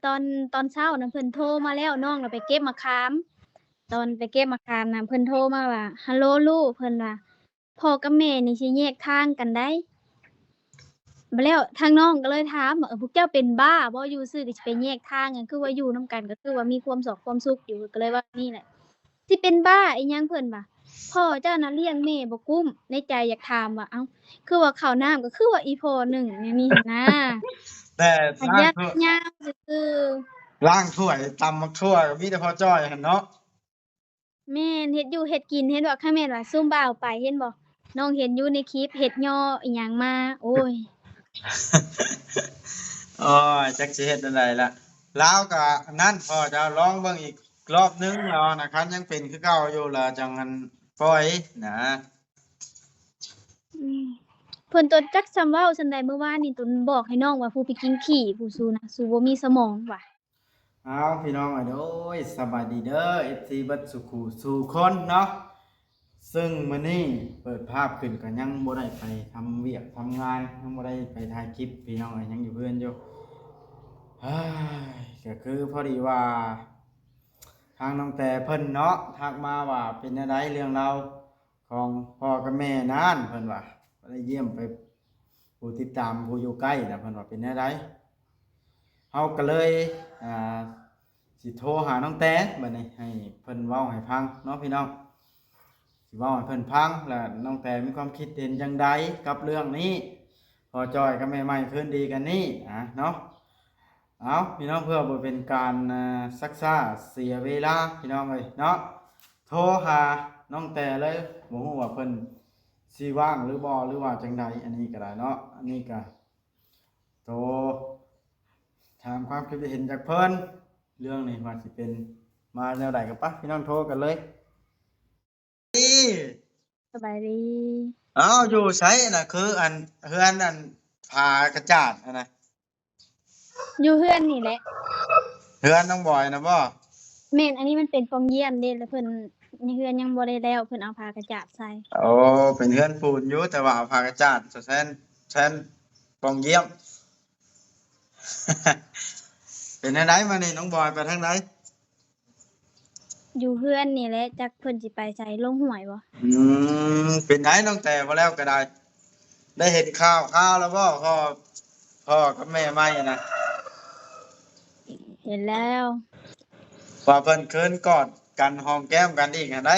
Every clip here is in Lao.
ຕອນ ຕອນເຊົ້ານະ ເພິ່ນໂທມາແລ້ວ ນ້ອງນະໄປເກັບໝາກຂາມ. ຕອນໄປເກັບໝາກຂາມນະ ເພິ່ນໂທມາວ່າ ຮັລໂຫຼລູກ ເພິ່ນວ່າ ພໍ່ກັບແມ່ນີ້ຊິແຍກທາງກັນໄດ໋. ບາດແລ້ວທາງນ້ອງກໍເລີຍຖາມວ່າ ເອີ ພວກເຈົ້າເປັນບ້າບໍ່? ຢູ່ຊື່ກໍຊິໄປແຍກທາງຫຍັງ? ຄືວ່າຢູ່ນຳກັນກໍຄືວ່າມີຄວາມສອກຄວາມສຸກຢູ່. ກໍເລີຍວ່ານີ້ແຫຼະ ຊິເປັນບ້າອີ່ຫຍັງ ເພິ່ນວ່າ ພໍ່ເຈົ້ານະລ້ຽງແມ່ບໍ່ກຸ້ມ. ໃນໃຈຢາກຖາມວ່າ ເອົ້າ ຄືວ່າເຂົ້ານ້ຳກໍຄືວ່າອີ່ພໍ່ໜຶ່ງແນວນີ້ຫັ້ນນາ. ແຕ່ ອັນ ລ້າງ ຍາ ຖ້ວຍ ຍາວຊື່ໆ ລ້າງຖ້ວຍ ຕຳໝາກຖົ່ວ ກໍມີແຕ່ພໍ່ຈ້ອຍຫັ້ນເນາະ. ແມ່ນ ເຮັດຢູ່ເຮັດກິນ. ເຫັນບໍ່ ຄັນແມ່ນວ່າຊຸມບ່າວໄປ ເຫັນບໍ່ ນ້ອງເຫັນຢູ່ໃນຄລິບ ເຮັດຍໍອີ່ຫຍັງມາ ໂອ້ຍ ໂອ້ຍ ຈັກຊິເຮັດແນວໃດລະ. ລາວກໍອັນນັ້ນ ພໍ່ເຈົ້າລອງເບິ່ງອີກລອບໜຶ່ງ ລາວນະ ຄັນຍັງເປັນຄືເກົ່າຢູ່ ລາວຈັ່ງອັນປ່ອຍນະ. ອືມ ເພິ່ນຕົນຈັກສ່ຳເວົ້າສ່ຳໃດ. ມື້ວານນີ້ຕົນບອກໃຫ້ນ້ອງວ່າ ຜູ້ໄປກິນຂີ້ຜູ້ ສູນະ ສູບໍ່ມີສະໝອງວ່າ. ອ້າວ ພີ່ນ້ອງເອີຍ ໂດຍ ສະບາຍດີເດີ ເອັຟຊີ ເບິດສູ່ຄູ່ສູ່ຄົນເນາະ. ເຊິ່ງມື້ນີ້ເປີດພາບຂຶ້ນກໍຍັງບໍ່ໄດ້ໄປທຳວຽກທຳງານ ຍັງບໍ່ໄດ້ໄປຖ່າຍຄລິບ ພີ່ນ້ອງເອີຍ ຍັງຢູ່ເຮືອນຢູ່. ເຮີ້ຍ ກໍຄືພໍດີວ່າ ທາງນ້ອງແຕເພິ່ນເນາະ ທັກມາວ່າ ເປັນແນວໃດເລື່ອງລາວຂອງພໍ່ກັບແມ່ນັ້ນ ເພິ່ນວ່າ ໄດ້ຢ້ຽມໄປ ຜູ້ຕິດຕາມ ຜູ້ຢູ່ໃກ້ນະ ເພິ່ນວ່າເປັນແນວໃດ. ເຮົາກໍເລີຍ ອ່າ ຊິໂທຫານ້ອງແຕ ບັດນີ້ໃຫ້ເພິ່ນເວົ້າໃຫ້ຟັງເນາະ ພີ່ນ້ອງ. ຊິເວົ້າໃຫ້ເພິ່ນຟັງ ແລະ ນ້ອງແຕມີຄວາມຄິດເຫັນຈັ່ງໃດກັບເລື່ອງນີ້ ພໍ່ຈ້ອຍກັບແມ່ໃໝ່ຄືນດີກັນນີ້ ອາ ເນາະ. ເອົາ ພີ່ນ້ອງ ເພື່ອບໍ່ເປັນການ ອ່າ ຊັກຊ້າເສຍເວລາ ພີ່ນ້ອງເອີຍເນາະ, ໂທຫານ້ອງແຕເລີຍ. ບໍ່ຮູ້ວ່າເພິ່ນຊິວ່າງຫຼືບໍ່ ຫຼືວ່າຈັ່ງໃດ ອັນນີ້ກໍໄດ້ເນາະ. ອັນນີ້ກໍໂທຖາມຄວາມຄິດເຫັນຈາກເພິ່ນ ເລື່ອງນີ້ວ່າຊິເປັນມາແນວໃດ. ກໍໄປ ພີ່ນ້ອງ ໂທກັນເລີຍ. ສະບາຍດີ. ອ້າວ ຢູ່ໃສນະ? ຄືອັນ ເຮືອນອັນ ຜາກະຈາດຫັ້ນນະ? ຢູ່ເຮືອນນີ້ແຫຼະ. ເຮືອນນ້ອງບອຍນະບໍ? ແມ່ນ, ອັນນີ້ມັນເປັນປ່ອງຢ້ຽມເດ້ ແລ້ວເພິ່ນ ໃນເຮືອນຍັງບໍ່ໄດ້ແລ້ວ ເພິ່ນເອົາຜ້າກະຈາດໃສ່. ໂອ້ ເປັນເຮືອນປູນຢູ່ ແຕ່ວ່າເອົາຜ້າກະຈາດໃສ່ແທນ ແທນປ່ອງຢ້ຽມ. ເປັນແນວໃດມານີ້ ນ້ອງບອຍໄປທາງໃດ? ຢູ່ເຮືອນນີ້ແຫຼະ ຈັກເພິ່ນຊິໄປໃສ ລົງຫ້ວຍບໍ? ອືມ ເປັນໃດນ້ອງແຕ ບໍ່ແລ້ວກໍໄດ້ ໄດ້ເຫັນຂ່າວຄາວແລ້ວບໍ່ ພໍ່ ພໍ່ກັບແມ່ໃໝ່ນະ? ເຫັນແລ້ວ ວ່າເພິ່ນຄືນກອດກັນຫອມແກ້ມກັນອີກຫັ້ນໃດ໋.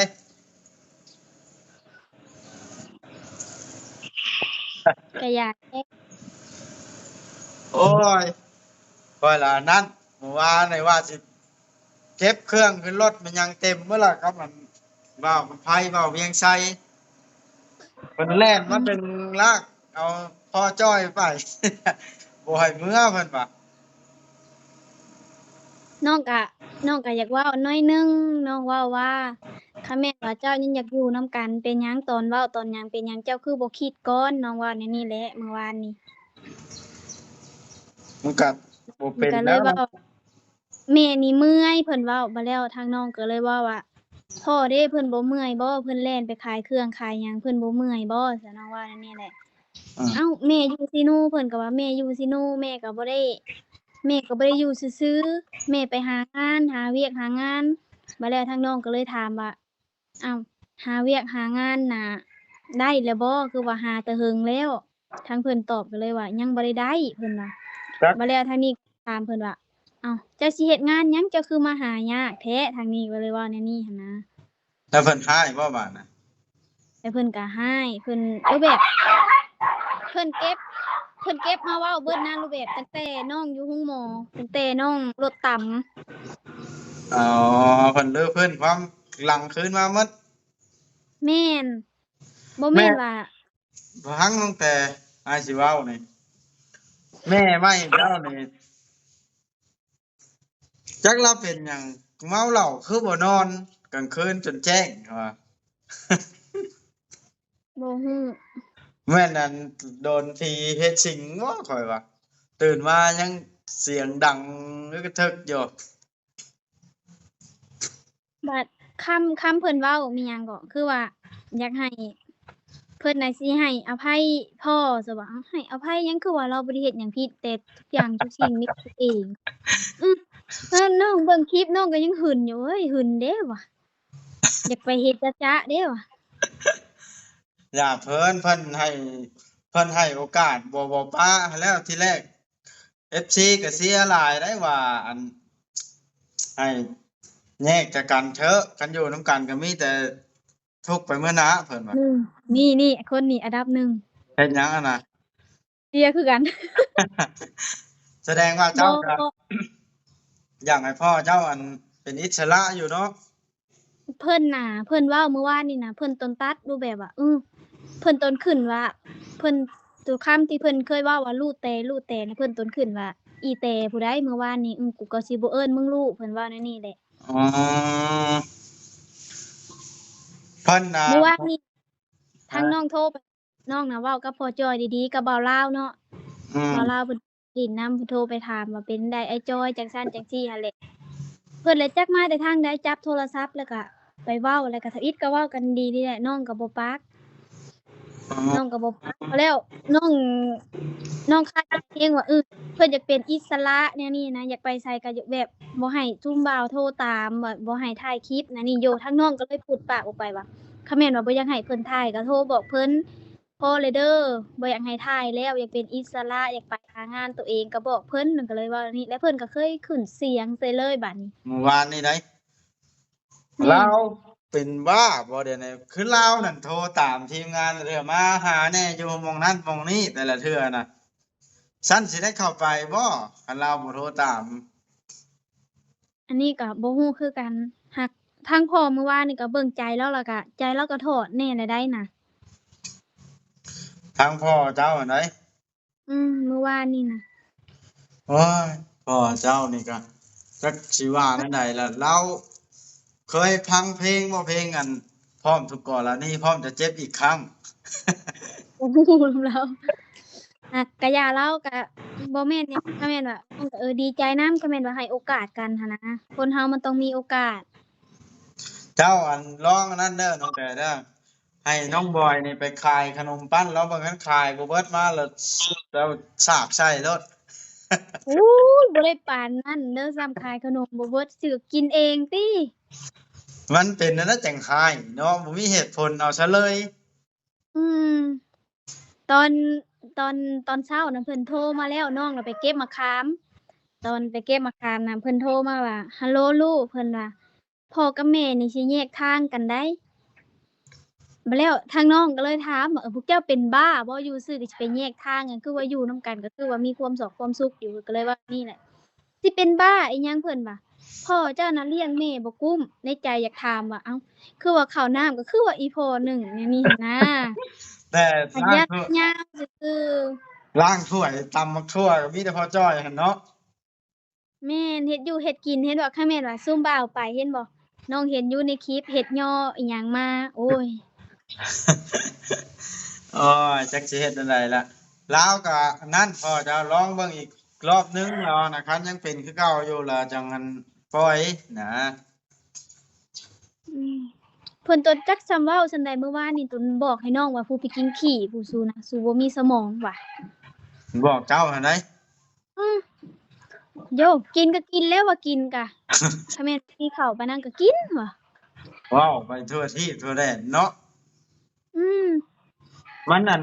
ກະຢາກແທ້. ໂອ້ຍ ຂ້ອຍລະອັນນັ້ນ ມື້ວານນີ້ວ່າຊິເກັບເຄື່ອງຂຶ້ນລົດ ແມ່ນຫຍັງເຕັມໝົດລະ ກັບອັນບ່າວຄຳໄພ ບ່າວວຽງໄຊ ເພິ່ນແລ່ນມາດຶງລາກເອົາພໍ່ຈ້ອຍໄປ ບໍ່ໃຫ້ເມືອ ເພິ່ນວ່າ. ນ້ອງກະ ນ້ອງກະຢາກເວົ້າໜ້ອຍໜຶ່ງ, ນ້ອງເວົ້າວ່າ ຄັນແມ່ນວ່າເຈົ້າຍັງຢາກຢູ່ນຳກັນ ເປັນຫຍັງຕອນເວົ້າຕອນຫຍັງ ເປັນຫຍັງເຈົ້າຄືບໍ່ຄິດກ່ອນ? ນ້ອງເວົ້າແນວນີ້ແຫຼະມື້ວານນີ້. ມັນກະບໍ່ເປັນແລ້ວ. ເພິ່ນກະເລີຍເວົ້າ ແມ່ນີ້ເມື່ອຍ ເພິ່ນເວົ້າ. ບາດແລ້ວທາງນ້ອງກໍເລີຍເວົ້າວ່າ ພໍ່ເດ້ ເພິ່ນບໍ່ເມື່ອຍບໍ? ເພິ່ນແລ່ນໄປຂາຍເຄື່ອງຂາຍຫຍັງ ເພິ່ນບໍ່ເມື່ອຍບໍ? ຊະ ນ້ອງເວົ້າແນວນີ້ແຫຼະ. ອືມ ເອົ້າ ແມ່ຢູ່ຊີນູ ເພິ່ນກໍວ່າແມ່ຢູ່ຊີນູ ແມ່ກໍບໍ່ໄດ້ ແມ່ກໍບໍ່ໄດ້ຢູ່ຊື່ໆ ແມ່ໄປຫາງານ ຫາວຽກຫາງານ. ບາດແລ້ວທາງນ້ອງກໍເລີຍຖາມວ່າ ເອົ້າ ຫາວຽກຫາງານນະ ໄດ້ແລ້ວບໍ? ຄືວ່າຫາແຕ່ເຫິງແລ້ວ. ທາງເພິ່ນຕອບກໍເລີຍວ່າ ຍັງບໍ່ໄດ້ໄດ້ ເພິ່ນວ່າ. ບາດແລ້ວທາງນີ້ຖາມເພິ່ນວ່າ ເອົ້າ ເຈົ້າຊິເຮັດງານຫຍັງ ເຈົ້າຄືມາຫາຍາກແທ້? ທາງນີ້ກໍເລີຍເວົ້າແນວນີ້ຫັ້ນນະ. ແລ້ວເພິ່ນຮ້າຍບໍ່ບາດນະ? ແລ້ວເພິ່ນກໍຮ້າຍ ເພິ່ນ ເອີ ແບບ ເພິ່ນເກັບ ເພິ່ນເກັບມາເວົ້າເບິດນະ ຮູບແບບຕັ້ງແຕ່ນ້ອງຢູ່ໂຮງໝໍ ຕັ້ງແຕ່ນ້ອງລົດຕຳ. ອໍ ເພິ່ນຮື້ຟື້ນຄວາມຫຼັງຄືນມາໝົດ. ແມ່ນ ບໍ່ແມ່ນວ່າ ຟັງຕັ້ງແຕ່ອ້າຍຊິເວົ້ານີ້ ແມ່ໃໝ່ເຈົ້ານີ້ ຈັກລາວເປັນຫຍັງ ເມົາເຫຼົ້າຄືບໍ່ນອນກາງຄືນຈົນແຈ້ງວ່າ. ບໍ່ຮູ້ ແມ່ນອັນໂດນຜີເຮັດສິງບໍ ຂ້ອຍວ່າ ຕື່ນມາຍັງສຽງດັງກະເຖິກຢູ່. ບັດຄຳ ຄຳເພິ່ນເວົ້າມີຫຍັງເກາະ ຄືວ່າຢາກໃຫ້ ເພິ່ນນະຊິໃຫ້ອະໄພພໍ່ ຊະວ່າ ເອົ້າ ໃຫ້ອະໄພຫຍັງ ຄືວ່າລາວບໍ່ໄດ້ເຮັດຫຍັງຜິດ ແຕ່ທຸກຢ່າງທຸກສິ່ງມີເອງ. ອືມ ເອີ ນ້ອງເບິ່ງຄລິບນ້ອງກໍຍັງຫຶງຢູ່ເວີ້ຍ ຫຶງເດ້ວ່າ ຢາກໄປເຮັດຈະໆເດ້ວ່າ. ຢ່າເພິ່ນ ເພິ່ນໃຫ້ ເພິ່ນໃຫ້ໂອກາດ ບໍ່ ບໍ່ປະຫັ້ນແລ້ວທີແລກ ເອັຟຊີກໍເຊຍຫຼາຍໄດ໋ວ່າ ອັນ ໃຫ້ແຍກຈາກກັນເຖາະ ຄັນຢູ່ນຳກັນກໍມີແຕ່ທຸກໄປເມືອໜ້າ ເພິ່ນວ່າ. ນີ້ ນີ້ ຄົນນີ້ອັນດັບໜຶ່ງ ເຮັດຫຍັງຫັ້ນນະ? ເຊຍຄືກັນ. ສະແດງວ່າເຈົ້າກໍ ບໍ່ ຢາກໃຫ້ພໍ່ເຈົ້າ ອັນ ເປັນອິດສະຫຼະຢູ່ເນາະ. ເພິ່ນນະ ເພິ່ນເວົ້າມື້ວານນີ້ນະ ເພິ່ນຕົ້ນຕັດ ຮູບແບບວ່າ ອື ເພິ່ນຕົ້ນຂຶ້ນວ່າ ເພິ່ນ ໂຕຄຳທີ່ເພິ່ນເຄີຍເວົ້າວ່າ ລູກແຕ່ ລູກແຕ່ນະ ເພິ່ນຕົ້ນຂຶ້ນວ່າ ອີແຕ່ຜູ້ໃດ ມື້ວານນີ້ ອື ກູກໍຊິບໍ່ເອີ້ນມຶງລູກ ເພິ່ນເວົ້າແນວນີ້ແຫຼະ. ອໍ ເພິ່ນນະ ມື້ວານນີ້ ທາງນ້ອງໂທໄປ ນ້ອງນະເວົ້າກັບພໍ່ຈ້ອຍດີໆ ກັບບ່າວລາວເນາະ. ອືມ ບ່າວລາວເພິ່ນຫຼິ້ນນຳ ເພິ່ນໂທໄປຖາມວ່າເປັນໃດອ້າຍຈ້ອຍ ຈັ່ງຊັ້ນຈັ່ງຊີ້ຫັ້ນແຫຼະ. ເພິ່ນລະຈັກມາແຕ່ທາງໃດ ຈັບໂທລະສັບແລ້ວກະໄປເວົ້າ ແລ້ວກະທຳອິດກໍເວົ້າກັນດີນີ້ແຫຼະ ນ້ອງກໍບໍ່ປາກ. ອໍ ນ້ອງກໍບໍ່ປາກ ແລ້ວນ້ອງ ນ້ອງຄາດເຄງວ່າ ເອີ ເພິ່ນຢາກເປັນອິດສະຫຼະແນວນີ້ນະ ຢາກໄປໃສກໍຢາກແບບບໍ່ໃຫ້ຊຸມບ່າວໂທຕາມ ບໍ່ ບໍ່ໃຫ້ຖ່າຍຄລິບນະນີ້ໂຍ. ທາງນ້ອງກໍເລີຍປຸດປາກອອກໄປວ່າ ຄັນແມ່ນວ່າບໍ່ຢາກໃຫ້ເພິ່ນຖ່າຍກໍໂທບອກເພິ່ນ ພໍແລ້ວເດີ ບໍ່ຢາກໃຫ້ຖ່າຍແລ້ວ ຢາກເປັນອິດສະຫຼະ ຢາກໄປຫາງານໂຕເອງ ກໍບອກເພິ່ນ ກໍເລີຍເວົ້າແນວນີ້ ແລະ ເພິ່ນກໍເຄີຍຂຶ້ນສຽງໃສ່ເລີຍບາດນີ້. ມື້ວານນີ້ໃດ໋ ອືມ ລາວເປັນບ້າບໍ່ດຽວນີ້? ຄືລາວນັ້ນໂທຕາມທີມງານເທື່ອ ມາຫາແດ່ຢູ່ໝ່ອງນັ້ນໝ່ອງນີ້ແຕ່ລະເທື່ອນະ ຊັ້ນຊິໄດ້ເຂົ້າໄປບໍ່ ຄັນລາວບໍ່ໂທຕາມ? ອັນນີ້ກໍບໍ່ຮູ້ຄືກັນ ຫາກທາງພໍ່ມື້ວານນີ້ກໍເບິ່ງໃຈລາວ ແລ້ວກໍໃຈລາວກໍທອດແດ່ແລ້ວໃດ໋ນະ. ທາງພໍ່ເຈົ້າຫັ້ນໃດ໋? ອືມ ມື້ວານນີ້ນະ. ໂອ້ຍ ພໍ່ເຈົ້ານີ້ກໍຈັກຊິວ່າແນວໃດລະ ລາວເຄີຍຟັງເພງບໍ່ ເພງອັນ ພ້ອມທຸກກໍລະນີ ພ້ອມຈະເຈັບອີກຄັ້ງ. ບໍ່ຮູ້ນຳລາວ ຫາກກະຢ່າ ລາວກະບໍ່ແມ່ນຫຍັງ ກະແມ່ນວ່າ ເອີ ດີໃຈນຳ ກະແມ່ນວ່າໃຫ້ໂອກາດກັນຫັ້ນນະ ຄົນເຮົາມັນຕ້ອງມີໂອກາດ. ເຈົ້າ ອັນ ລອງອັນນັ້ນເດີ ນ້ອງແຕເດີ ໃຫ້ນ້ອງບອຍນີ້ໄປຂາຍຂະໜົມປັ້ນລາວເບິ່ງ ຄັນຂາຍບໍ່ເບິດມາແລ້ວ ເຈົ້າສາກໃສ່ໂລດ. ໂອ້ຍ ບໍ່ໄດ້ປານນັ້ນເດີ ສ່ຳຂາຍຂະໜົມບໍ່ເບິດ ຊື້ກິນເອງຕິ. ມັນເປັນແນວໃດຈັ່ງຂາຍເນາະ ບໍ່ມີເຫດຜົນ ເອົາຊະເລີຍ. ອືມ ຕອນ ຕອນ ຕອນເຊົ້ານະ ເພິ່ນໂທມາແລ້ວ ນ້ອງລະໄປເກັບໝາກຂາມ ຕອນໄປເກັບໝາກຂາມນະ ເພິ່ນໂທມາວ່າ ຮັລໂຫຼລູກ ເພິ່ນວ່າ ພໍ່ກັບແມ່ນີ້ຊິແຍກທາງກັນໄດ໋. ບາດແລ້ວທາງນ້ອງກໍເລີຍຖາມວ່າ ເອີ ພວກເຈົ້າເປັນບ້າບໍ່ ຢູ່ຊື່ກໍຊິໄປແຍກທາງຫຍັງ ຄືວ່າຢູ່ນຳກັນກໍຄືວ່າມີຄວາມສອກຄວາມສຸກຢູ່ ກໍເລີຍວ່ານີ້ແຫຼະ ຊິເປັນບ້າອີ່ຫຍັງ ເພິ່ນວ່າ ພໍ່ເຈົ້ານະລ້ຽງແມ່ບໍ່ກຸ້ມ. ໃນໃຈຢາກຖາມວ່າ ເອົ້າ ຄືວ່າເຂົ້ານ້ຳກໍຄືວ່າອີ່ພໍ່ໜຶ່ງແນວນີ້ຫັ້ນນາ ແຕ່ ອັນ ຢາກ ຍາວຊື່ໆ ລ້າງຖ້ວຍ ຕຳໝາກຖົ່ວ ກໍມີແຕ່ພໍ່ຈ້ອຍຫັ້ນເນາະ. ແມ່ນ ເຮັດຢູ່ເຮັດກິນ ເຫັນບໍ່ ຄັນແມ່ນວ່າຊຸມບ່າວໄປ ເຫັນບໍ່ ນ້ອງເຫັນຢູ່ໃນຄລິບ ເຮັດຍໍອີ່ຫຍັງມາ ໂອ້ຍ ໂອ້ຍ ຈັກຊິເຮັດແນວໃດລະ ລາວກໍນັ້ນ ພໍ່ເຈົ້າລອງເບິ່ງອີກລອບໜຶ່ງ ລາວນະ ຄັນຍັງເປັນຄືເກົ່າຢູ່ລະຈັ່ງ ອັນ ປ່ອຍນະ. ອືມ ເພິ່ນຕົນຈັກສ່ຳເວົ້າສ່ຳໃດ ມື້ວານນີ້ຕົນບອກໃຫ້ນ້ອງວ່າ ຜູ້ໄປກິນຂີ້ຜູ້ ສູນະ ສູບໍ່ມີສະໝອງວ່າ. ບອກເຈົ້າຫັ້ນໃດ໋. ອືມ ໂຢ ກິນກໍກິນແລ້ວວ່າກິນກະ ຖ້າແມ່ນມີເຂົ້າປານນັ້ນກໍກິນວ່າ. ເວົ້າໄປທົ່ວທີບທົ່ວແດນເນາະ. ອືມ ມັນ ອັນ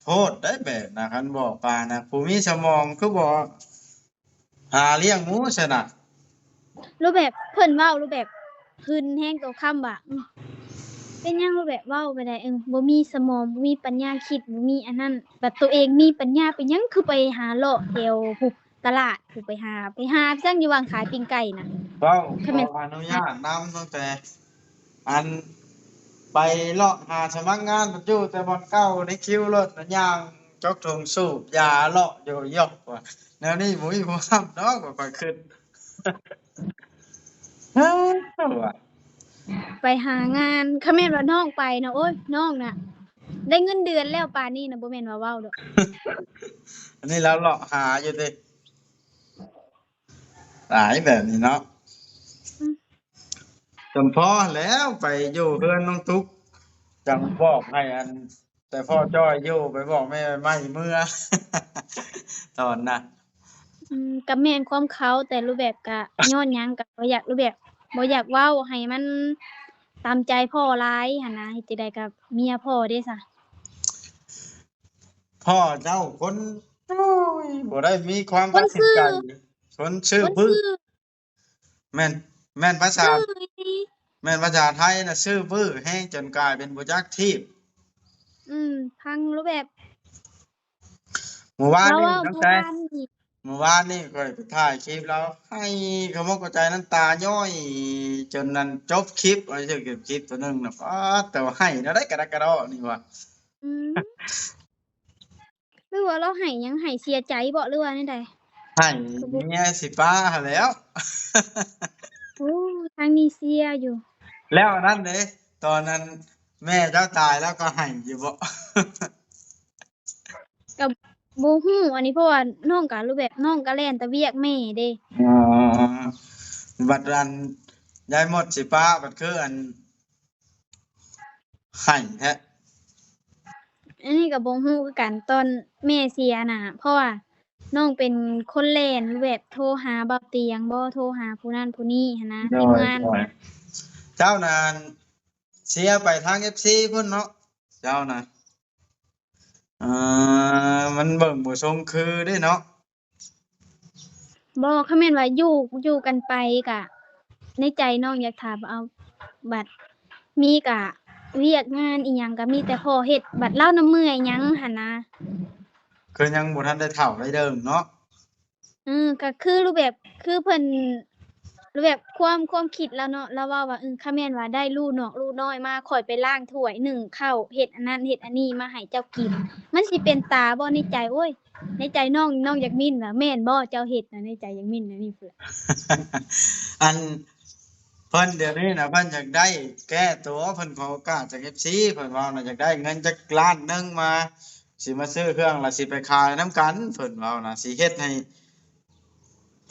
ໂພດໄດ໋ແບບນະ ຄັນບອກປານນະ ຜູ້ມີສະໝອງຄືບໍ່ຫາລ້ຽງໝູຊະນະ. ຮູບແບບເພິ່ນເວົ້າ ຮູບແບບຫຶງແຮງຕໍ່ຄຳວ່າ ອືມ ເປັນຫຍັງ ຮູບແບບເວົ້າໄປໄດ້ ເອີ ບໍ່ມີສະໝອງ ບໍ່ມີປັນຍາຄິດ ບໍ່ມີອັນນັ້ນ ບັດໂຕເອງມີປັນຍາ ເປັນຫຍັງຄືໄປຫາເລາະແຖວພຸ້ນ ຕະຫຼາດ ຜູ້ໄປຫາ ໄປຫາຈັ່ງຢູ່ຫວ່າງຂາຍປີ້ງໄກ່ນະ. ເວົ້າ ຂໍອະນຸຍາດນຳ ຕັ້ງແຕ່ ອັນ ໄປເລາະຫາສະໝັກງານ ຢູ່ແຕ່ບ່ອນເກົ່າ ໃນຄິວລົດນະ ຍ່າງຈົກຖົງສູບຢາເລາະຢູ່ຢອກວ່າ ແນວນີ້ບໍ່ມີຜູ້ຮັບດອກ ຂ້ອຍຄິດ ເອີ ວ່າ ໄປຫາງານ ຄັນແມ່ນວ່ານ້ອງໄປນະ ໂອ້ຍ ນ້ອງນະ ໄດ້ເງິນເດືອນແລ້ວ ປານນີ້ນະ ບໍ່ແມ່ນວ່າເວົ້າດອກ. ອັນນີ້ລາວເລາະຫາຢູ່ຕິ ຫຼາຍແບບນີ້ເນາະ. ອືມ ຈຳພໍແລ້ວ ໄປຢູ່ເຮືອນນ້ອງຕຸກ ຈັ່ງບອກໃຫ້ ອັນ ແຕ່ພໍ່ຈ້ອຍຢູ່ ໄປບອກແມ່ໃໝ່ເມືອ ຕອນນະ. ອືມ ກໍແມ່ນຄວາມເຂົາ ແຕ່ຮູບແບບກໍຍ້ອນຫຍັງກໍບໍ່ຢາກ ຮູບແບບບໍ່ຢາກເວົ້າໃຫ້ມັນຕາມໃຈພໍ່ຫຼາຍຫັ້ນນະ ເຮັດຈັ່ງໃດກໍເມຍພໍ່ເດ້ຊະ. ພໍ່ເຈົ້າຄົນ ໂອ້ຍ ບໍ່ໄດ້ມີຄວາມຕັດສິນໃຈ ຄົນຊື່ ຄົນຊື່ບຶ້ງ ແມ່ນ ແມ່ນພາສາ ແມ່ນພາສາໄທນະ ຊື່ບຶ້ງແຮງຈົນກາຍເປັນບໍ່ຈັກທີບ. ອືມ ຟັງແລ້ວແບບ ມື້ວານນີ້ ລາວເວົ້າ ຕັ້ງແຕ່ ມື້ວານນີ້ ມື້ວານນີ້ຂ້ອຍໄປຖ່າຍຄລິບລາວ ໄຫ້ຂະໝົກຂະໃຈ ນ້ຳຕາຍ້ອຍ ຈົນນັ້ນ ຈົບຄລິບ ເອົາ ເກັບຄລິບຕົວໜຶ່ງນະ ປາດ ແຕ່ວ່າໄຫ້ແນວໃດກະດັກກະດໍນີ້ວ່າ. ອືມ ຫຼືວ່າລາວໄຫ້ຫຍັງ ໄຫ້ເສຍໃຈບໍ ຫຼືວ່າແນວໃດ? ໄຫ້ເມຍຊິປາຫັ້ນແຫຼ້ວ. ໂອ້ ທາງນີ້ເສຍຢູ່. ແລ້ວອັນນັ້ນເດ້ ຕອນນັ້ນແມ່ເຈົ້າຕາຍລາວກໍໄຫ້ຢູ່ບໍ? ກໍບໍ່ຮູ້ອັນນີ້ ເພາະວ່ານ້ອງກໍ ແບບນ້ອງກໍແລ່ນແຕ່ວຽກແມ່ເດ້. ອໍ ບັດອັນຍາຍມົດຊິປາ ບັດຄືອັນ ໄຫ້ແທ້. ອັນນີ້ກໍບໍ່ຮູ້ຄືກັນ ຕອນແມ່ເສຍນະ ເພາະວ່ານ້ອງເປັນຄົນແລ່ນ ແບບໂທຫາບ່າວຕຽງບໍ ໂທຫາຜູ້ນັ້ນຜູ້ນີ້ຫັ້ນນະ ໂດຍ ທີມງານ. ໂດຍ ເຈົ້ານັ້ນເຊຍໄປທາງເອັຟຊີພຸ້ນເນາະ ເຈົ້ານະ. ເອີ ມັນເບິ່ງບໍ່ຊົງຄືເດ້ເນາະ. ບໍ່ ຄັນແມ່ນວ່າຢູ່ ຢູ່ກັນໄປກະ ໃນໃຈນ້ອງຢາກຖາມເອົາ ບັດມີກະວຽກງານອີ່ຫຍັງກະມີແຕ່ພໍ່ເຮັດ ບັດລາວນະເມື່ອຍຫຍັງຫັ້ນນະ. ຄືຍັງບໍ່ທັນໄດ້ເຖົ້າໄດ້ເດີ່ງເນາະ. ເອີ ກະຄືຮູບແບບ ຄືເພິ່ນ ແບບຄວາມ ຄວາມຄິດລາວເນາະ ລາວເວົ້າວ່າ ເອີ ຄັນແມ່ນວ່າໄດ້ລູກນອກລູກນ້ອຍມາ ຂ້ອຍໄປລ້າງຖ້ວຍ ໜຶ້ງເຂົ້າ ເຮັດອັນນັ້ນເຮັດອັນນີ້ມາໃຫ້ເຈົ້າກິນ ມັນຊິເປັນຕາບໍ່ໃນໃຈ. ໂອ້ຍ ໃນໃຈນ້ອງ ນ້ອງຢາກໝິ່ນວ່າ ແມ່ນບໍ່ເຈົ້າເຮັດນະ ໃນໃຈຢາກໝິ່ນນະນີ້ພຸ້ນ. ອັນ ເພິ່ນດຽວນີ້ນະ ເພິ່ນຢາກໄດ້ແກ້ຕົວ ເພິ່ນຂໍໂອກາດຈາກເອັຟຊີ ເພິ່ນເວົ້ານະ ຢາກໄດ້ເງິນຈັກລ້ານໜຶ່ງມາ ຊິມາຊື້ເຄື່ອງ ແລ້ວຊິໄປຂາຍນຳກັນ ເພິ່ນເວົ້ານະ ຊິເຮັດໃຫ້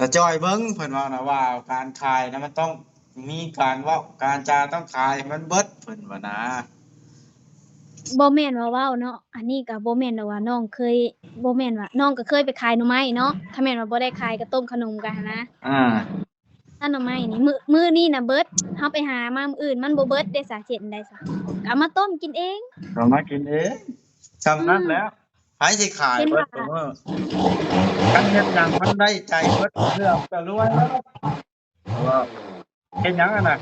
ຕາຈ້ອຍເບິ່ງ ເພິ່ນເວົ້ານະ ວ່າການຂາຍນະ ມັນຕ້ອງມີການເວົ້າ ການຈາຕ້ອງຂາຍໃຫ້ມັນເບິດ ເພິ່ນວ່ານະ. ບໍ່ແມ່ນວ່າເວົ້າເນາະ ອັນນີ້ກໍບໍ່ແມ່ນດອກວ່ານ້ອງເຄີຍ ບໍ່ແມ່ນວ່າ ນ້ອງກໍເຄີຍໄປຂາຍໜໍ່ໄມ້ເນາະ ຄັນແມ່ນວ່າບໍ່ໄດ້ຂາຍກໍຕົ້ມຂະໜົມກັນຫັ້ນນະ. ອ່າ ຖ້າໜໍ່ໄມ້ນີ້ ມື້ ມື້ນີ້ນະເບິດ ເຮົາໄປຫາມາມື້ອື່ນມັນບໍ່ເບິດເດ້ສະ ເຮັດໃດສະ ກໍເອົາມາຕົ້ມກິນເອງ ກໍມາກິນເອງ ຊ່ຳນັ້ນແຫຼະ. ອືມ ໃຜຊິຂາຍເບິດ ເຫັນວ່າ ທຸກມື້ ຄັນເຮັດຫຍັງມັນໄດ້ໃຈເບິດເລື່ອງກໍລວຍແລ້ວ. ເຮັດຫຍັງຫັ້ນນະ?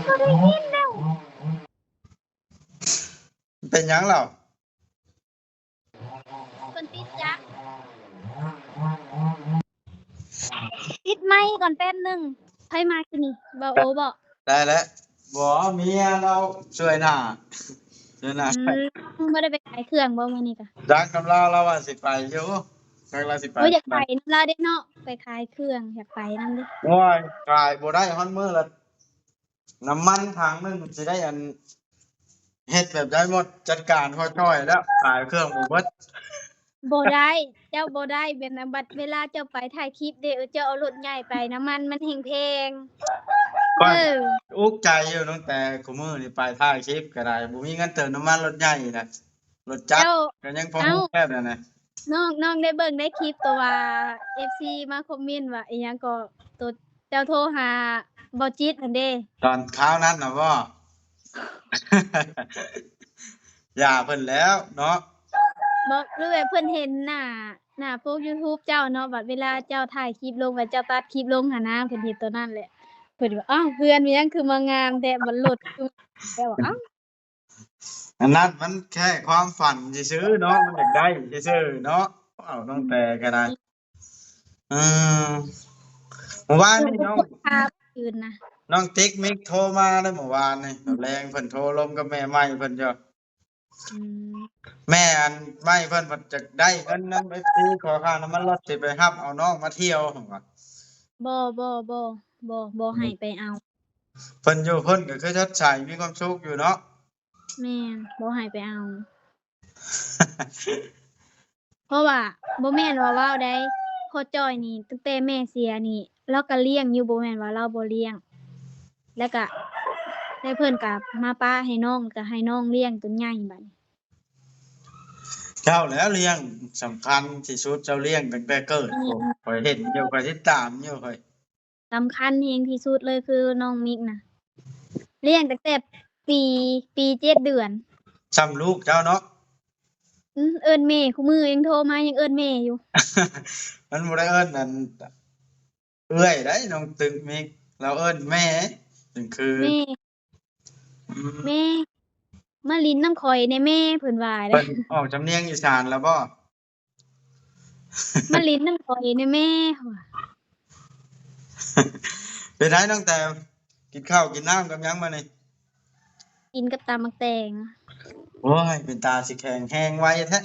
ບໍ່ໄດ້ຍິນແລ້ວ. ເປັນຫຍັງລາວ? ເພິ່ນຕິດຈັກ ປິດໄມກ່ອນແປັບໜຶ່ງ. ໃຜມາກິນນີ້ ບ່າວໂອບໍ? ໄດ້ແລ້ວ. ບໍ່ ເມຍລາວຊ່ວຍໜ້າ ຊ່ວຍໜ້າ. ອືມ ບໍ່ໄດ້ໄປຂາຍເຄື່ອງບໍ່ມື້ນີ້ກະ? ຈັກນຳລາວ ລາວວ່າຊິໄປຢູ່ ຈັກລາວຊິໄປ. ໂອ້ຍ ຢາກໄປນຳລາວເດ້ເນາະ ໄປຂາຍເຄື່ອງ ຢາກໄປນຳເດ້. ໂອ້ຍ ຂາຍບໍ່ໄດ້ ຮອດມື້ລະ ນ້ຳມັນຖັງໜຶ່ງຊິໄດ້ອັນ ເຮັດແບບໄດ້ໝົດ ຈັດການພໍຊ່ອຍແລ້ວ ຂາຍເຄື່ອງບໍ່ເບິດ. ບໍ່ໄດ້ ເຈົ້າບໍ່ໄດ້ແບບນັ້ນ ບັດເວລາເຈົ້າໄປຖ່າຍຄລິບເດ້ ເອີ ເຈົ້າເອົາລົດໃຫຍ່ໄປ ນ້ຳມັນມັນແຮງແພງ. ຂ້ອຍ ເອີ ອຸກໃຈຢູ່ ຕັ້ງແຕ່ຄູ່ມື້ນີ້ໄປຖ່າຍຄລິບກໍໄດ້ ບໍ່ມີເງິນເຕີມນ້ຳມັນລົດໃຫຍ່ນະ. ລົດຈັກ ເຈົ້າ ກໍຍັງພໍຮູ້ແບບນັ້ນນະ. ນ້ອງ ນ້ອງໄດ້ເບິ່ງໃນຄລິບຕົວວ່າເອັຟຊີມາຄອມເມັນວ່າອີ່ຫຍັງກໍ ຕົວເຈົ້າໂທຫາບ່າວຈິດຫັ້ນເດ້ ຕອນຄາວນັ້ນນະບໍ? ຢ່າເພິ່ນແລ້ວເນາະ. ບໍ່ ຫຼືແບບເພິ່ນເຫັນໜ້າ ໜ້າໂປກຢູທູບເຈົ້າເນາະ ບັດເວລາເຈົ້າຖ່າຍຄລິບລົງ ບັດເຈົ້າຕັດຄລິບລົງຫັ້ນນະ ເພິ່ນເຫັນຕົວນັ້ນແຫຼະ ເພິ່ນວ່າ ອ້າວ ເຮືອນມັນຫຍັງຄືມາງາມແທ້ ບັດລົດຄື ແລ້ວວ່າ ອ້າວ ອັນນັ້ນມັນແຄ່ຄວາມຝັນຊື່ໆເນາະ ມັນຢາກໄດ້ຊື່ໆເນາະ ເວົ້າຕັ້ງແຕ່ກໍໄດ້. ອືມ ມື້ວານນີ້ນ້ອງ ພາຄືນນະ ນ້ອງຕິກມິກໂທມາເດ້ມື້ວານນີ້ ຕອນແລງເພິ່ນໂທລົມກັບແມ່ໃໝ່ເພິ່ນຢູ່. ອືມ ແມ່ອັນໃໝ່ເພິ່ນພັດຢາກໄດ້ເງິນນຳເອັຟຊີ ຂໍຄ່ານ້ຳມັນລົດ ຊິໄປຮັບເອົານ້ອງມາທ່ຽວ ເພິ່ນວ່າ. ບໍ່ ບໍ່ ບໍ່ ບໍ່ ບໍ່ໃຫ້ໄປເອົາ. ເພິ່ນຢູ່ພຸ້ນກໍຄືຊົດໃສ ມີຄວາມສຸກຢູ່ເນາະ. ແມ່ນ ບໍ່ໃຫ້ໄປເອົາ ເພາະວ່າບໍ່ແມ່ນວ່າເວົ້າໃດ ພໍ່ຈ້ອຍນີ້ ຕັ້ງແຕ່ແມ່ເສຍນີ້ ລາວກໍລ້ຽງຢູ່ ບໍ່ແມ່ນວ່າລາວບໍ່ລ້ຽງ ແລ້ວກະ ແລ້ວເພິ່ນກະມາປະໃຫ້ນ້ອງ ກະໃຫ້ນ້ອງລ້ຽງຈົນໃຫຍ່ບັດນີ້. ເຈົ້າແຫຼ້ວລ້ຽງສຳຄັນທີ່ສຸດ ເຈົ້າລ້ຽງຕັ້ງແຕ່ເກີດ. ແມ່ນ ໂອ້ ຂ້ອຍເຫັນຢູ່ ຂ້ອຍຕິດຕາມຢູ່ ຂ້ອຍ ສຳຄັນແຮງທີ່ສຸດເລີຍຄືນ້ອງມິກນະ ລ້ຽງຕັ້ງແຕ່ປີ ປີເຈັດເດືອນ ສ່ຳລູກເຈົ້າເນາະ. ອື ເອີ້ນແມ່ ຄູ່ມື້ຍັງໂທມາຍັງເອີ້ນແມ່ຢູ່. ມັນບໍ່ໄດ້ເອີ້ນອັນເອື້ອຍໃດ໋ ນ້ອງຕຶກມິກ ລາວເອີ້ນແມ່ ຈັ່ງຄື ແມ່ ອືມ ແມ່ ມາຫຼິ້ນນຳຂ້ອຍແດ່ແມ່ ເພິ່ນວ່າເດ້. ເພິ່ນອອກສຳນຽງອີສານລະບໍ່? ມາຫຼິ້ນນຳຂ້ອຍແດ່ແມ່ ເພິ່ນວ່າ. ເປັນໃດນ້ອງແຕ ກິນເຂົ້າກິນນ້ຳກັບຫຍັງມື້ນີ້? ກິນກັບຕຳໝາກແຕງ. ໂອ້ຍ ເປັນຕາຊິແຂງແຮງໄວແທ້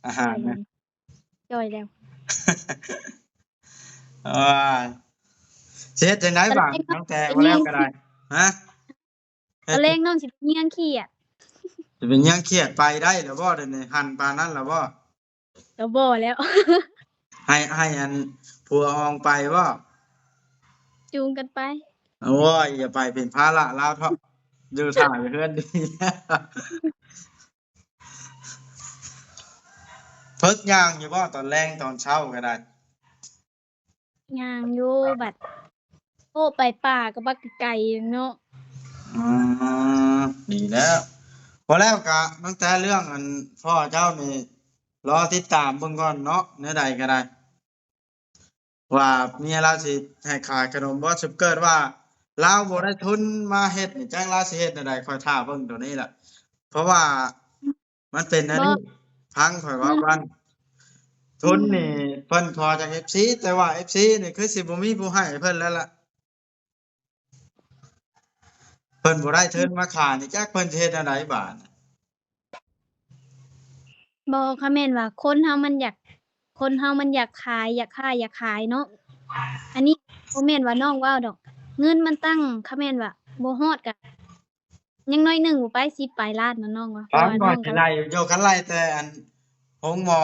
ອາຫານນະ. ຈ່ອຍແລ້ວ ໂອ້ຍ ຊິເຮັດຈັ່ງໃດບາດນ້ອງແຕ ບໍ່ແລ້ວກໍໄດ້ ຮະ? ຕອນແລງນ້ອງຊິໄປຍ່າງຂຽດ. ຊິໄປຍ່າງຂຽດ ໄປໄດ້ແລ້ວບໍ່ ດຽວນີ້ ຫັນປານນັ້ນແລ້ວບໍ່? ກໍບໍ່ແລ້ວ ໃຫ້ ໃຫ້ອັນຜົວອອງໄປບໍ່? ຈູງກັນໄປ. ໂອ້ຍ ຢ່າໄປເປັນພາລະລາວເທາະ ຢູ່ຖ້າຢູ່ເຮືອນດີ. ຝຶກຍ່າງຢູ່ບໍ່ ຕອນແລງຕອນເຊົ້າກໍໄດ້? ຍ່າງຢູ່ ບັດ ໂອ້ ໄປປ່າກໍບັກໄກເນາະ. ອືມ ດີແລ້ວ. ບໍ່ແລ້ວກະຕັ້ງແຕ່ເລື່ອງອັນພໍ່ເຈົ້ານີ້ ລໍຕິດຕາມເບິ່ງກ່ອນເນາະ ແນວໃດກໍໄດ້ ວ່າເມຍລາວຊິໃຫ້ຂາຍຂະໜົມບໍ່? ສົມເກີດວ່າລາວບໍ່ໄດ້ທຶນມາເຮັດນີ້ ຈັກລາວຊິເຮັດແນວໃດ? ຂ້ອຍຖ້າເບິ່ງໂຕນີ້ລະ ເພາະວ່າ ມັນເປັນອັນນີ້ ບໍ່ ຟັງຂ້ອຍເວົ້າກ່ອນ. ອືມ ທຶນນີ້ເພິ່ນຂໍຈາກເອັຟຊີ ແຕ່ວ່າເອັຟຊີນີ້ຄືຊິບໍ່ມີຜູ້ໃຫ້ເພິ່ນແລ້ວລະ. ເພິ່ນບໍ່ໄດ້ທຶນມາຂາຍນີ້ ຈັກເພິ່ນຊິເຮັດແນວໃດບາດ? ບໍ່ ຄະແມ່ນວ່າຄົນເຮົາມັນຢາກ ຄົນເຮົາມັນຢາກຂາຍ ຢາກຄ້າ ຢາກຂາຍເນາະ. ອັນນີ້ບໍ່ແມ່ນວ່ານ້ອງເວົ້າດອກ ເງິນມັນຕັ້ງ ຄະແມ່ນວ່າບໍ່ຮອດກະ ຍັງໜ້ອຍໜຶ່ງ ບໍ່ໄປສິບປາຍລ້ານເນາະນ້ອງວ່າ. ເພາະວ່ານ້ອງກໍໄລ່ຢູ່ ຄັນໄລ່ແຕ່ອັນໂຮງໝໍ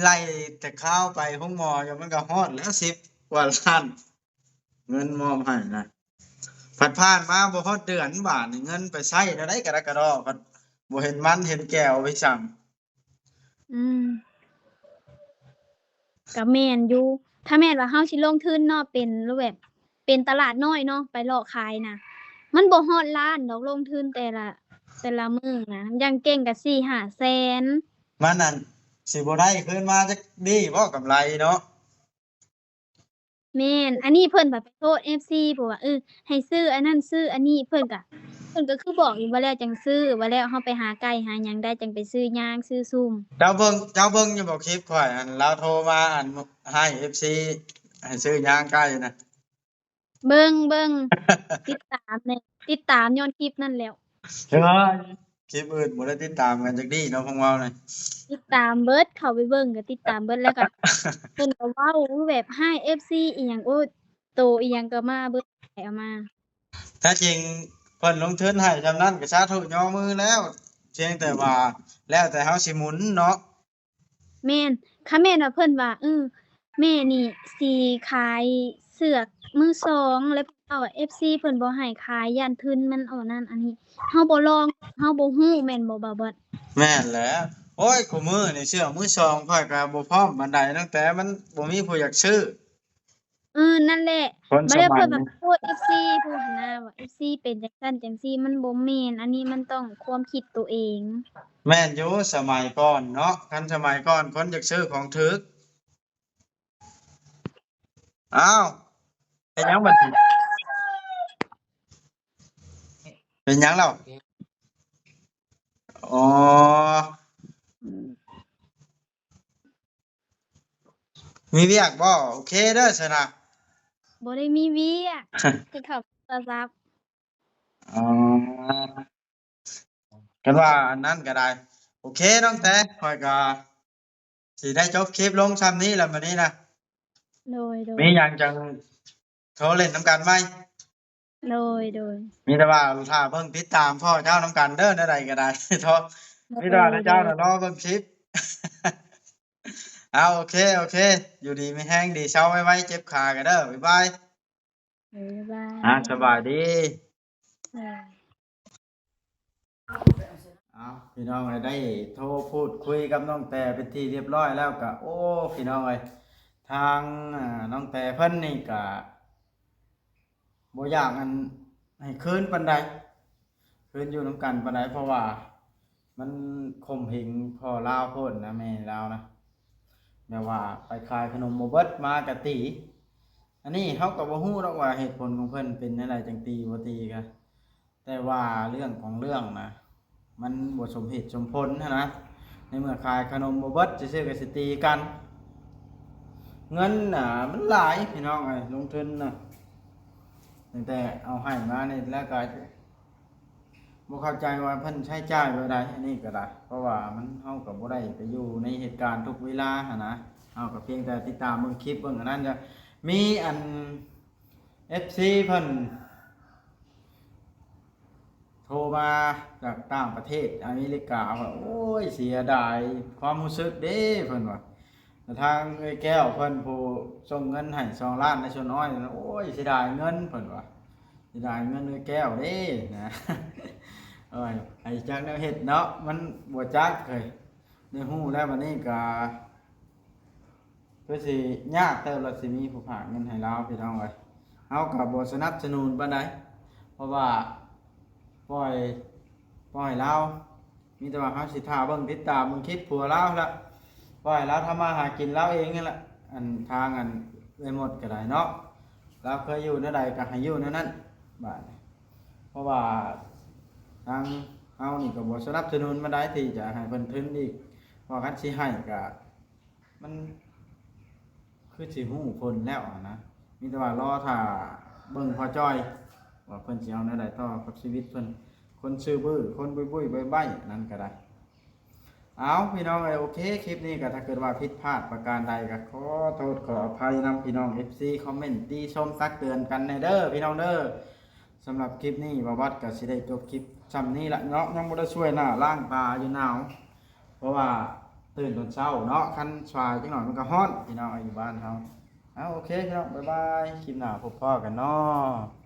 ໄລ່ແຕ່ຄາວໄປໂຮງໝໍຢູ່ ມັນກໍຮອດແລ້ວສິບກວ່າລ້ານ ເງິນມອບໃຫ້ນະ. ພັດຜ່ານມາບໍ່ຮອດເດືອນ ບາດນີ້ເງິນໄປໃຊ້ແນວໃດກະດະກະດໍ ພັດບໍ່ເຫັນມັນເຫັນແກ້ວໄປຊ້ຳ. ອືມ ກະແມ່ນຢູ່ ຖ້າແມ່ນວ່າເຮົາຊິລົງທຶນເນາະ ເປັນຮູບແບບ ເປັນຕະຫຼາດນ້ອຍເນາະ ໄປເລາະຂາຍນະ ມັນບໍ່ຮອດລ້ານດອກ ລົງທຶນແຕ່ລະ ແຕ່ລະມື້ນະ ຢ່າງເກັ່ງກະສີ່ຫ້າແສນ. ມັນອັນ ຊິບໍ່ໄດ້ຄືນມາຈັກດີ້ບໍ່ ກຳໄລເນາະ. ແມ່ນ ອັນນີ້ເພິ່ນບາດໄປໂທດເອັຟຊີ ເພາະວ່າ ເອີ ໃຫ້ຊື້ອັນນັ້ນຊື້ອັນນີ້ ເພິ່ນກະ ເພິ່ນກໍຄືບອກຢູ່ວ່າແລ້ວຈັ່ງຊື້ ວ່າແລ້ວເຮົາໄປຫາໄກ່ຫາຫຍັງໄດ້ ຈັ່ງໄປຊື້ຍາງຊື້ຊຸ່ມ. ເຈົ້າເບິ່ງ ເຈົ້າເບິ່ງຢູ່ບໍ່ຄລິບຂ້ອຍ ອັນລາວໂທມາ ອັນໃຫ້ເອັຟຊີ ໃຫ້ຊື້ຍາງໄກ່ນະ? ເບິ່ງ ເບິ່ງ ຕິດຕາມແດ່ ຕິດຕາມຍ້ອນຄລິບນັ້ນແຫຼ້ວ. ເອີຍ ຄລິບອື່ນບໍ່ໄດ້ຕິດຕາມກັນຈັກດີ້ເນາະ ພວກເຮົານີ້ ຕິດຕາມເບິດ ເຂົ້າໄປເບິ່ງກໍຕິດຕາມເບິດ ແລ້ວກໍເພິ່ນກໍເວົ້າແບບຮ້າຍເອັຟຊີອີ່ຫຍັງ ໂອ້ ໂຕອີ່ຫຍັງກໍມາເບິດ ເອົາມາ. ແທ້ຈິງເພິ່ນລົງທຶນໃຫ້ຊ່ຳນັ້ນກໍສາທຸຍໍມືແລ້ວ ພຽງແຕ່ວ່າແລ້ວແຕ່ເຮົາຊິໝູນເນາະ. ແມ່ນ ຄັນແມ່ນວ່າເພິ່ນວ່າ ເອີ ແມ່ນີ້ຊິຂາຍເສື້ອມືສອງ ແລ້ວເພິ່ນເວົ້າວ່າເອັຟຊີເພິ່ນບໍ່ໃຫ້ຂາຍ ຢ້ານທຶນມັນອັນນັ້ນອັນນີ້ ເຮົາບໍ່ລອງ ເຮົາບໍ່ຮູ້ແມ່ນບໍ່ ບ່າວບອດ? ແມ່ນແຫຼະ ໂອ້ຍ ຄູ່ມື້ນີ້ເສື້ອມືສອງຂ້ອຍກໍບໍ່ພ້ອມປານໃດ ຕັ້ງແຕ່ມັນບໍ່ມີຜູ້ຢາກຊື້. ເອີ ນັ້ນແຫຼະ ບາດແລ້ວເພິ່ນວ່າໂທດເອັຟຊີພຸ້ນນະ ວ່າເອັຟຊີເປັນຈັ່ງຊັ້ນຈັ່ງຊີ້ ມັນບໍ່ແມ່ນ ອັນນີ້ມັນຕ້ອງຄວາມຄິດໂຕເອງ. ແມ່ນຢູ່ ສະໄໝກ່ອນເນາະ ຄັນສະໄໝກ່ອນຄົນຢາກຊື້ຂອງຖືກ. ອ້າວ ເຮັດຫຍັງບັດນີ້? ເປັນຫຍັງແລ້ວ? ອໍ ມີວຽກບໍ່? ໂອເຄເດີຊັ້ນນະ. ບໍ່ໄດ້ມີວຽກ ຄືເຂົ້າໂທລະສັບ. ອໍ ຄັນວ່າອັນນັ້ນກໍໄດ້ ໂອເຄ ນ້ອງແຕ ຂ້ອຍກໍຊິໄດ້ຈົບຄລິບລົງຊ່ຳນີ້ລະມື້ນີ້ນະ. ໂດຍ ໂດຍ ມີຫຍັງຈັ່ງໂທຫຼິ້ນນຳກັນໃໝ່. ໂດຍ ໂດຍ ມີແຕ່ວ່າຖ້າເບິ່ງຕິດຕາມພໍ່ເຈົ້ານຳກັນເດີ ແນວໃດກໍໄດ້ເນາະ. ໂດຍ ມີແຕ່ວ່າເຈົ້ານະລໍເບິ່ງຄລິບ. ເອົາ ໂອເຄ ໂອເຄ ຢູ່ດີມີແຮງ ດີເຊົາໄວໆ ເຈັບຂາກໍເດີ ບາຍບາຍ. ເອີ ບາຍບາຍ ອ່າ ສະບາຍດີ. ເອີ ເອົາ ພີ່ນ້ອງເອີຍ ໄດ້ໂທພູດຄຸຍກັບນ້ອງແຕເປັນທີ່ຮຽບຮ້ອຍແລ້ວກະ ໂອ້ ພີ່ນ້ອງເອີຍ ທາງ ເອີ ນ້ອງແຕເພິ່ນນີ້ກະບໍ່ຢາກອັນໃຫ້ຄືນປານໃດ ຄືນຢູ່ນຳກັນປານໃດ ເພາະວ່າມັນຂົ່ມເຫງພໍ່ລາວໂພດນະ ແມ່ລາວນະ ແບບວ່າໄປຂາຍຂະໜົມບໍ່ເບິດ ມາກະຕີ. ອັນນີ້ເຮົາກະບໍ່ຮູ້ດອກວ່າເຫດຜົນຂອງເພິ່ນເປັນແນວໃດ ຈັ່ງຕີບໍ່ຕີກະ ແຕ່ວ່າເລື່ອງຂອງເລື່ອງນະ ມັນບໍ່ສົມເຫດສົມຜົນຫັ້ນນະ ໃນເມື່ອຂາຍຂະໜົມບໍ່ເບິດ ຊື່ໆກະຊິຕີກັນ. ເງິນນະມັນຫຼາຍ ພີ່ນ້ອງເອີຍ ລົງທຶນນະ ຕັ້ງແຕ່ເອົາໃຫ້ມານີ້ ແລ້ວກະບໍ່ເຂົ້າໃຈວ່າເພິ່ນໃຊ້ຈ່າຍແບບໃດ ອັນນີ້ກະໄດ້ ເພາະວ່າມັນ ເຮົາກະບໍ່ໄດ້ໄປຢູ່ໃນເຫດການທຸກເວລາຫັ້ນນະ ເຮົາກະພຽງແຕ່ຕິດຕາມເບິ່ງຄລິບເບິ່ງອັນນັ້ນ ມີອັນ ເອັຟຊີ ເພິ່ນໂທມາຈາກຕ່າງປະເທດ ອາເມລິກາ ວ່າ ໂອ້ຍ ເສຍດາຍຄວາມຮູ້ສຶກເດ້ ເພິ່ນວ່າ. ແລະທາງເອື້ອຍແກ້ວເພິ່ນ ຜູ້ສົ່ງເງິນໃຫ້ສອງລ້ານໃນສ່ວນນ້ອຍ ໂອ້ຍ ເສຍດາຍເງິນ ເພິ່ນວ່າ ເສຍດາຍເງິນເອື້ອຍແກ້ວເດ້ນະ. ໂອ້ຍ ໃຜຈັກແນວເຮັດເນາະ ມັນບໍ່ຈັກເລີຍ ໄດ້ຮູ້ແລ້ວ ບັດນີ້ກະ ຄືຊິຍາກເຕີບລະ ຊິມີຜູ້ຝາກເງິນໃຫ້ລາວ ພີ່ນ້ອງເອີຍ. ເຮົາກະບໍ່ສະໜັບສະໜູນປານໃດ ເພາະວ່າປ່ອຍ ປ່ອຍລາວ ມີແຕ່ວ່າເຮົາຊິຖ້າເບິ່ງ ຕິດຕາມເບິ່ງຄລິບຜົວລາວລະ ປ່ອຍລາວທຳມາຫາກິນລາວເອງຫັ້ນລະ. ອັນທາງອັນເອື້ອຍມົດກະໄດ້ເນາະ ລາວເຄີຍຢູ່ແນວໃດກະໃຫ້ຢູ່ແນວນັ້ນ ບາດນີ້ ເພາະວ່າທາງເຮົານີ້ກະບໍ່ສະໜັບສະໜູນປານໃດ ທີ່ຈະໃຫ້ເພິ່ນທຶນອີກ ເພາະຄັນຊິໃຫ້ກະ ມັນຄືຊິຮູ້ຜົນແລ້ວຫັ້ນນະ ມີແຕ່ວ່າລໍຖ້າເບິ່ງພໍ່ຈ້ອຍວ່າເພິ່ນຊິເອົາແນວໃດຕໍ່ກັບຊີວິດເພິ່ນ. ຄົນຊື່ບື້ ຄົນບຸ້ຍໆໃບ້ໆ ນັ້ນກະໄດ້. ເອົາ ພີ່ນ້ອງເອີຍ ໂອເຄ ຄລິບນີ້ກະຖ້າເກີດວ່າຜິດພາດປະການໃດກະຂໍໂທດຂໍອະໄພນຳ ພີ່ນ້ອງ ເອັຟຊີ ຄອມເມັນຕິຊົມຕັກເຕືອນກັນແດ່ເດີ ພີ່ນ້ອງເດີ. ສຳລັບຄລິບນີ້ ບ່າວບັດກະຊິໄດ້ຈົບຄລິບຊ່ຳນີ້ລະເນາະ ຍັງບໍ່ໄດ້ຊ່ວຍໜ້າລ້າງຕາຢູ່ ໜາວ ເພາະວ່າຕື່ນຕອນເຊົ້າເນາະ ຄັນສາຍຈັກໜ້ອຍມັນກະຮ້ອນ ພີ່ນ້ອງເອີຍ ຢູ່ບ້ານເຮົາ. ເອົາ ໂອເຄ ພີ່ນ້ອງ ບາຍບາຍ ຄລິບໜ້າພົບພໍ້ກັນເນາະ.